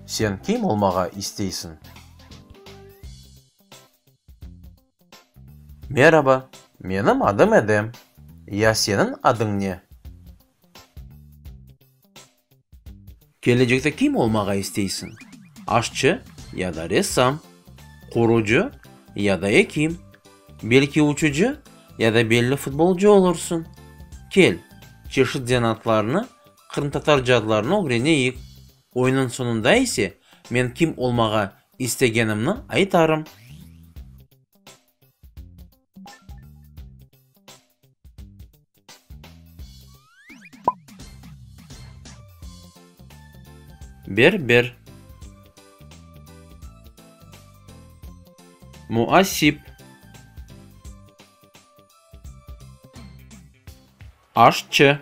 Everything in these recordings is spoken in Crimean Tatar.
Sen kim olmağa isteysiñ? Meraba, menim adım Edem. Ya seniñ adıñ ne? Kelecekte kim olmağa isteysiñ? Aşçı ya da ressam? Qurucı ya da ekim? Belki uçucı ya da belli futbolcı olursıñ? Kel, çeşit zenaatlarnı, qırımtatarca adlarını ögreneyik. Oyunnıñ soñunda ise men kim olmağa istegenimni aytarım. Berber. Muasip. Aşçı.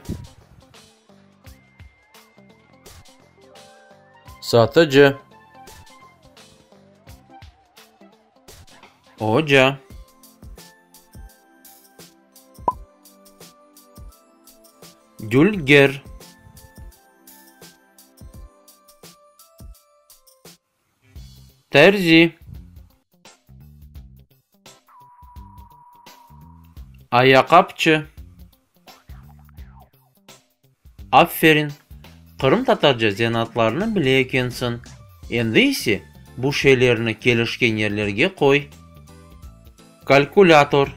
Satıcı. Oca. Dülger. Terzi. Ayaqqapçı. Aferin, qırımtatarca zenaatlarnı bile ekensiñ. Endi ise bu şeylerni kelişken yerlerge qoy. Kalkulâtor.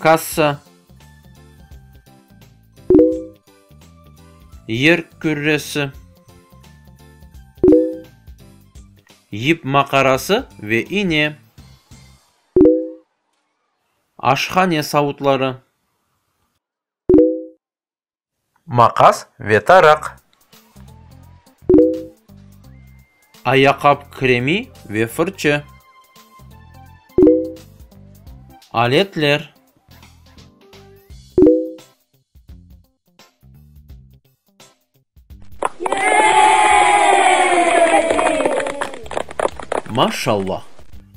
Kassa. Yer kürresi. Yip maqarası ve ine. Aşhane savutları. Maqas ve taraq. Ayaqqap kremi ve fırçı. Aletler. Maşallah!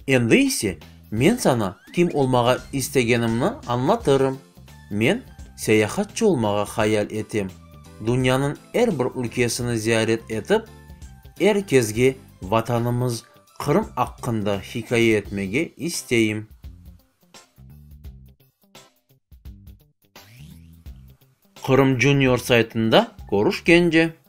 Endi ise men saña kim olmağa istegenimni añlatırım. Men seyahatçı olmağa hayal etem, dünyanıñ er bir ülkesini ziyaret etip, er kesge Vatanımız Qırım aqqında hikâye etmege isteyim. Qırım Junior saytında körüşkence!